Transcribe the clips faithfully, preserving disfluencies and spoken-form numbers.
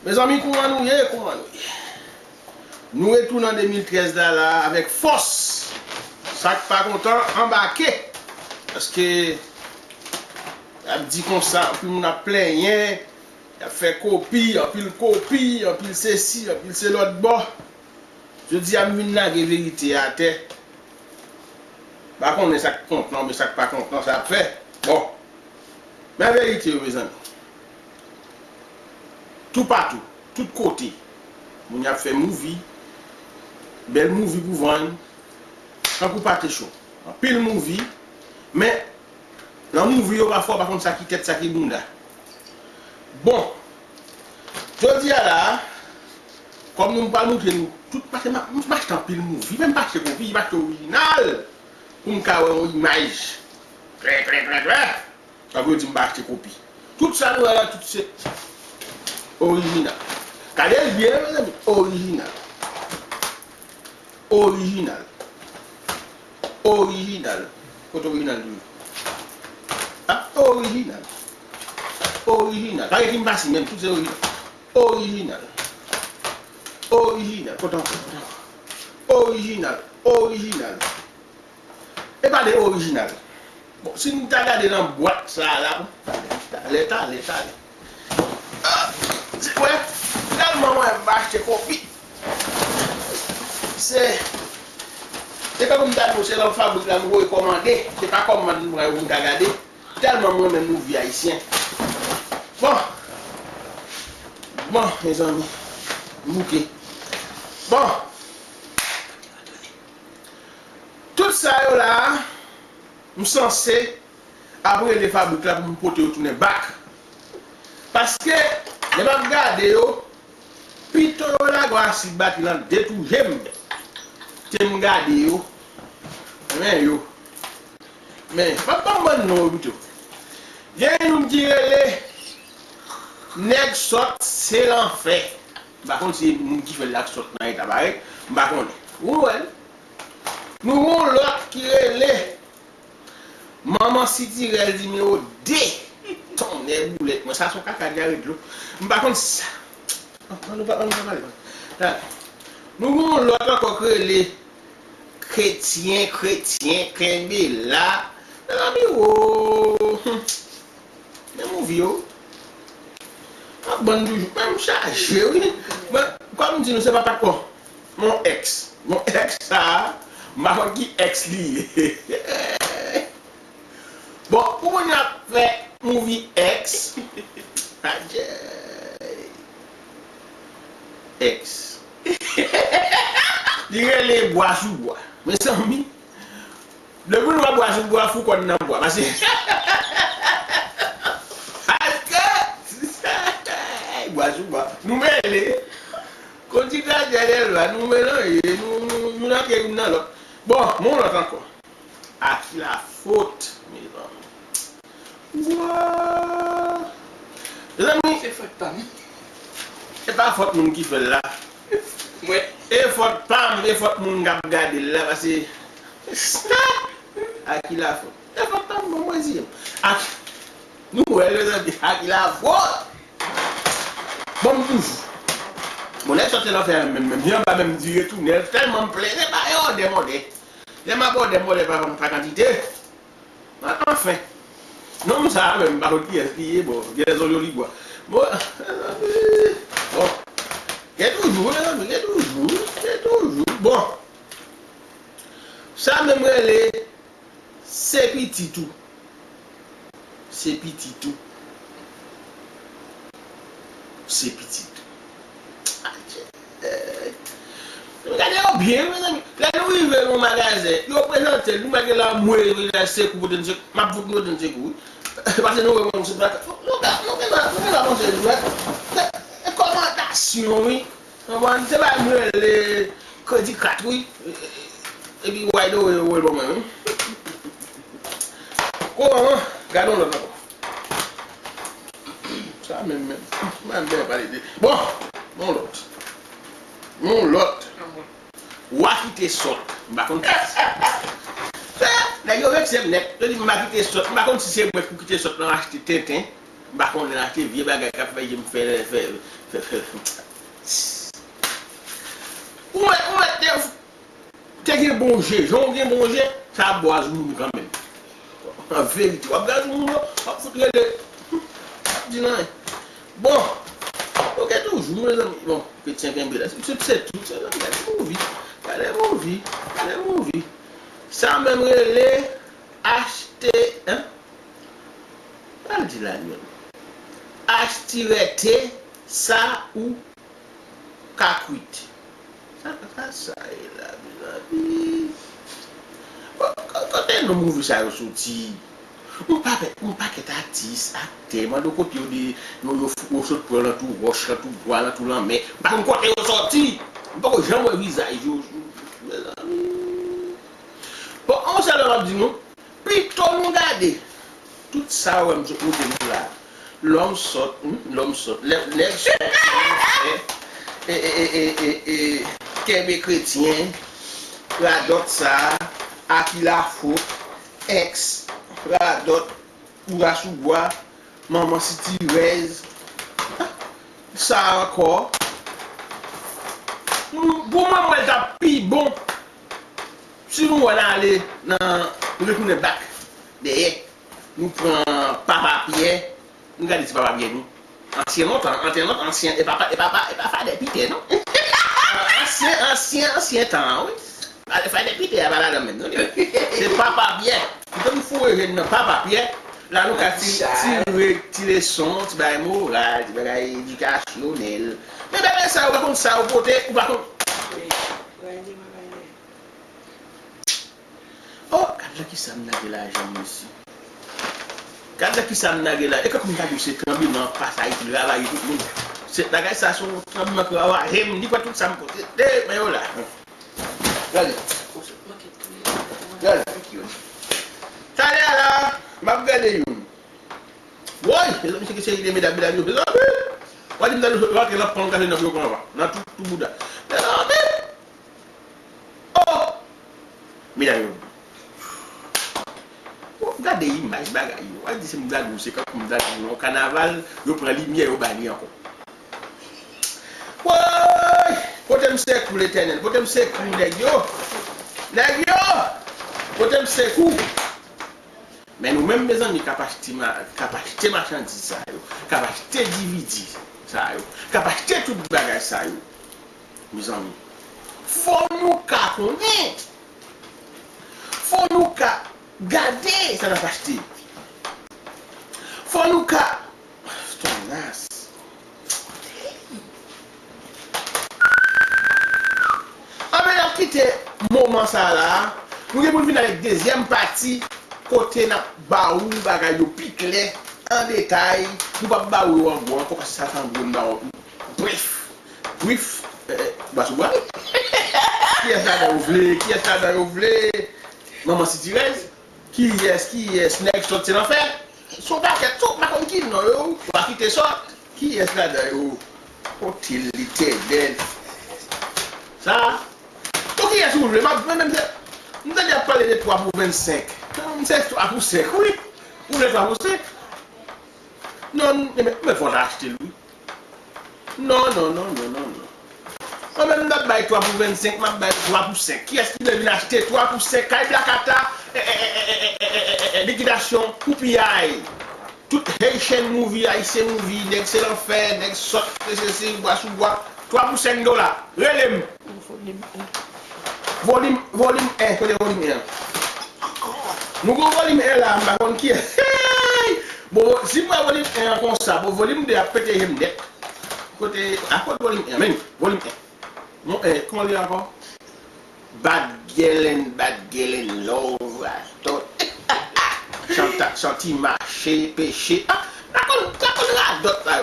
Mezanmi, kouman nou ye? Kouman nou ye? Nou retounen an de mil trèz la, la, avèk fòs. Sa k pa kontan, anbake. Paske, y ap di konsa, anpil moun ap plenyen, y ap fè kopi, anpil kopi, anpil sesi, anpil se lòt bò. Jodi a, m vin lage verite a atè. Pa konnen sa k kontan oubyen sa k pa kontan, sa ap fè. Bon. Men verite yo, mezanmi. Toupatou, tout kote, moun y ap fè movie, bèl movie pou vann, tankou Pate Cho. Anpil movie, men nan movie yo, pafwa, w pa konn sa ki tèt, sa ki bounda. Bon, jodi a la, kòm nou pral montre nou tout, paske m ap, m achte anpil movie, men m pa achte kopi, m achte orijinal, pou m ka wè yon imaj klè, klè, klè, klè. Sa vle di m pa achte kopi. Tout sa nou wè la, tout se orijinal. Gade l byen, mezanmi, orijinal. Orijinal. Orijinal. Kote orijinal li ye? A, orijinal. Orijinal. Pa gen ki m pase menm, tout se orijinal. Orijinal. Orijinal. Kote ankò? Kote ankò? Orijinal. Orijinal. E pa de orijinal. Bon, si n ta gade nan bwat sa a la, talè, talè, talè, talè. Ah, se, wè, finalman, mwen, m pa achte kopi. Se, se tankou m ta di w, se nan fabrik la, m voye kòmande. Se pa kòmand m pran yo pou m ka gade. Tèlman m renmen movie ayisyen. Bon. Bon, mezanmi. M bouke. Bon. Tout sa yo la, m sanse ap rele fabrik la pou m pote yo tounen bak. Paske, lè m ap gade yo, pito yo lage yon asid batri lan detouje m, ke m gade yo, renmen yo. Men, m ap ban m bann non yo pito. Gen youn ki rele Nèg Sòt se lanfè. M pa konn si moun ki fè l la k sòt nan eta parèy. M pa konnen. Ou wè l. Nou gen yon lòt ki rele Manman Sitirèl nimewo de. Tonnè boulèt mwen. Sa se yon kaka dyare dlo. M pa konn sa. An, an nou pa, an nou pa pale. Talè. Nou gen yon lòt ankò ki rele Kretyen, kretyen, kenbe la. Mezanmi, wo. Hum. Men movie yo. Ap ban toujou. Men m chaje, wi. Men, kòm m di nou, se pa pa kò. Mon ex. Mon ex sa a, m pa konn ki ex li ye. Bon, pou moun y ap fè movie ex, adje. Ex. Li rele Bwa sou Bwa. Mezanmi, depi nou wè Bwa sou Bwa, fou kòn nan bwa. Paske, paske, Bwa sou Bwa. Nou mele. Konn ti gradye lè la, nou melanje, nou, nou, nou rantre youn nan lòt. Bon, men yon lòt ankò. A ki lafot, mezanmi? Wa! Mezanmi, se fòt pa m. Se pa fòt moun ki fè l la. Mwen. E fòt pa m, e fòt moun k ap gade l la, paske a ki lafot? E fòt pa m, bon, mwen di. A ki, nou wè, mezanmi, a ki lafot? Bon, m toujou. Bon, nèg sòt se lanfè a menm, menm, jan ba menm di retounen, tèlman m plen, se pa yon òdè mòdè. Lè m ap òdè mòdè pa, pa kantite. Anfen. Nonm sa a menm, m pa konn kiyès li ye, bon, gen lè se yon joli bwa. Bon, bon. Gen toujou, mezanmi, gen toujou, gen toujou. Bon. Sa menm rele Se pitit ou. Se pitit ou. Se pitit ou. Adje. Nou gade yo byen, mezanmi. Lè nou rive nan magazen, yo prezante l, nou mèt gen la mwe, yo vin la sekou, pote n sekou. M ap fout nou pote n sekou, wi. Pase nou wè mwen, se pa, nou ka, nou gen la, nou gen la panse, nou wè. E kòmantasyon, wi. Konprann? Se pa m rele kredi kat, wi. Epi, by the way, yo wè l ban mwen, wi. Kouran, gade yon lòt ankò. Sa menm, menm. Mwen menm pale de. Bon, yon lòt. Yon lòt. Wa kite sòt. M pa konn ki. Nèg yo vekse m nèt. Yo di m va kite sòt. M pa konn si se mwen k pou kite sòt nan achte tenten. M pa konnen achte vye bagay k ap fè je m fè, fè, fè, fè. Ou mèt, ou mèt te, te gen bon je. Jan w gen bon je, sa ap bwaz moun kanmenm. An verite, w ap gade moun yo, w ap fout rele. W ap di nan. Bon, yo gen toujou, mezanmi. Bon, kretyen kenbe la. Se, se, se tout, se gade movie. Gade movie. Gade movie. Sa menm rele achte, hein? Sa l di la menm. Achte rete sa ou ka kwit. Sa, sa, sa ye la, mezanmi. Bon, ko-, kote non movie sa yo soti? Yon pakèt, yon pakèt atis, aktè, mande w kote yo de, yo, yo, yo sot pran nan tou wòch, nan tou bwa, nan tou lanmè. M pa konn kote yo soti. M poko janm wè vizaj yo. Mezanmi. Bon, yon sèl bagay m ap di nou, pito nou gade tout sa w wè m sot montre nou la. Lòm sòt, hmm, lòm sòt. Lè, nèg sòt, e, e, kenbe kretyen, radòt sa, aki lafot, èks, radòt, boura sou bwa, manman sitirèz, sa ankò. M, pou mwen, mwen, l t ap pi bon si nou wè n ale nan, nou retounen bak dèyè. Nou pran Papa Pyè. Nou gade ti Papa Pyè nou. Ansyen lontan, ansyen lontan, ansyen, e papa, e papa, e pa Fadè Pitè, non. Ansyen, ansyen, ansyen tan an, wi. Fadè Pitè a pa ladan menm, non. Se Papa Pyè. Kite m foure je n nan Papa Pyè. La nou ka ti, tire ti leson, ti bagay moral, ti bagay edikasyonèl. Men bagay sa yo, pa konn sa yo pote, ou pa konn. Oh, gad la kisa m lage lajan m, mesye. Gad la kisa m lage la. E kankou m ta di w se tranbleman k pase Ayiti, l ravaje tout moun. Se bagay sa se yon tranbleman k ravaje m, li pran tout sa m pote. E, men yo la. Gade. Gade. Talè a la, m ap gade youn. Woy, mezanmi, se ki seri de medam, medam yo, mezanmi. W a di m nan rantre nan pon gade nan biro konpa, nan tout, tout bouda. Mezanmi. Oh! Medam yo. Oh, gade imaj bagay yo. W a di se m blago, se kankou m blago nan yon kanaval, yo pran limyè, yo ba li ankò. Woy! Pote m sekou, Letènèl, pote m sekou, nèg yo. Nèg yo! Pote m sekou. Men nou menm, mezanmi, k ap achte ma-, k ap achte machandiz sa yo, k ap achte D V D sa yo, k ap achte tout bagay sa yo, mezanmi, fò nou ka konnen. Fò nou ka gade sa n ap achte. Fò nou ka Tonas. Anben, n ap kite moman sa a la. Nou gen pou n vin avèk dezyèm pati kote n ap ba ou bagay yo pi klè, an detay. Nou p ap ba ou yo an gwo ankò, paske sa se an gwo n ba ou. Brèf, brèf, eh, bwa sou bwa. Kiyès ladan yo vle? Kiyès ladan yo vle? Manman sitirèz? Kiyès, kiyès, nèg sòt se lanfè? Se yon pakèt, se, m pa konn ki non yo, yo pa kite sòt. Kiyès ladan yo? Kote Letènèl? Sa? Bon, kiyès ou vle? M ap, mwen menm, se, m tande y ap pale de twa pou vennsenk. Non, m se twa pou senk, wi. Ou vle twa pou senk? Non, men, men fò w ta achte l, wi. Non, non, non, non, non, non. Mwen menm, m t ap bay twa pou vennsenk, m ap bay twa pou senk. Kiyès ki vle vin achte twa pou senk kay Black Cat la? Eh, eh, eh, likidasyon pou piyay. Tout Haitian movie, Ayisyen movie, nèg se lanfè, nèg sòt, se sesi, bwa sou bwa. Twa pou senk dola. Rele m. Volim en, kote volim en an? Nou gon volim en la, m pa konn kiyès. Hey! Bon, si m wè volim en an konsa, bon, volim de ap pete je m nèt. Kote, a kot volim en an? Men, volim en. Bon, eh, kòman li ankò? Bad girl and, bad girl and love, I thought. Chanta, santi mache, peche. Ah, pa konn, pa konn radòt la.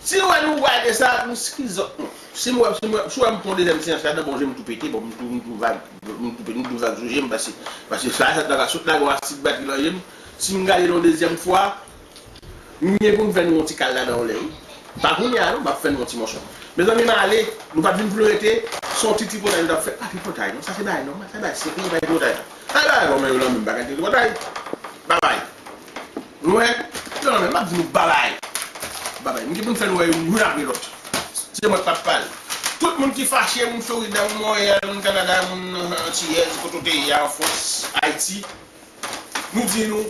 Si w wè nou gade sa, nou skiz non. Si m wè, si m wè, si w wè m pran dezyèm seyans la, nan bon je m tou pete, bon, m tou, m tou vag, m tou pete, m tou vag sou je m, paske, paske sa, sa t nan ka sot lage yon asid batri nan je m. Si m gade l yon dezyèm fwa, m gen pou m fè nou yon ti kal ladan yon lè, wi. Pa kounye a, non, m ap fè nou yon ti mòso. Mezanmi, m ale, nou pa t vin pou nou rete, se yon ti tripotay nou t ap fè. Pa tripotay, non, sa se bagay nòmal, sa se bagay serye, pa tripotay, non. Sa se bagay kòman yo lanmen m pa ka tripotay. Babay. Nou wè, yo lanmen, m ap di nou babay. babay. M gen pou m fè nou wè youn apre lòt. Se mwen k p ap pale. Tout moun ki fache, moun Florida, moun Montréal, moun Canada, moun Antiyèz, kote w te ye a, an Frans, Ayiti, nou di nou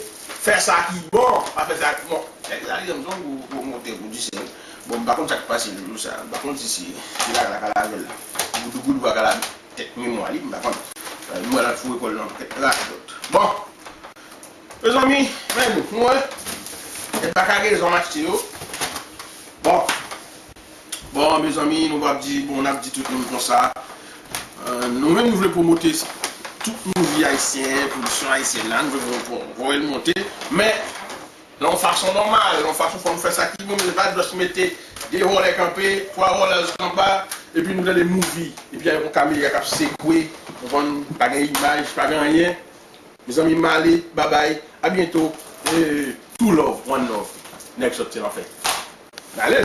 fè sa ki bon, pa fè sa ki bon. Nèg la li menm se yon gwo gwo montè pou di se. Bon, m pa konn sa k pase joujou sa. M pa konn si se se la la ka lavel la. Goudougoudou a ka lavel tèt memwa li, m pa konn. Mwen la foure kòl nan tèt radòt. Bon. Mezanmi, men nou, nou wè. E pa kagezon m achte yo. Bon. Bon, mezanmi, nou p ap di, bon, n ap di tout moun konsa. Euh, nou menm, nou vle pwomote tout movie ayisyen, pwodiksyon ayisyèn la, nou vle pwo- pwo- voye l monte. Men, nan yon fason nòmal, nan yon fason fò nou fè sa ki bon, men se pa just mete de vòlè kanpe, twa vòlè anba, epi nou tande movie, epi avèk yon kamera k ap sekwe, konprann, pa gen imaj, pa gen anyen. Mezanmi, m ale, babay, a byento, e, two love, one love, nèg sòti anfè. M ale.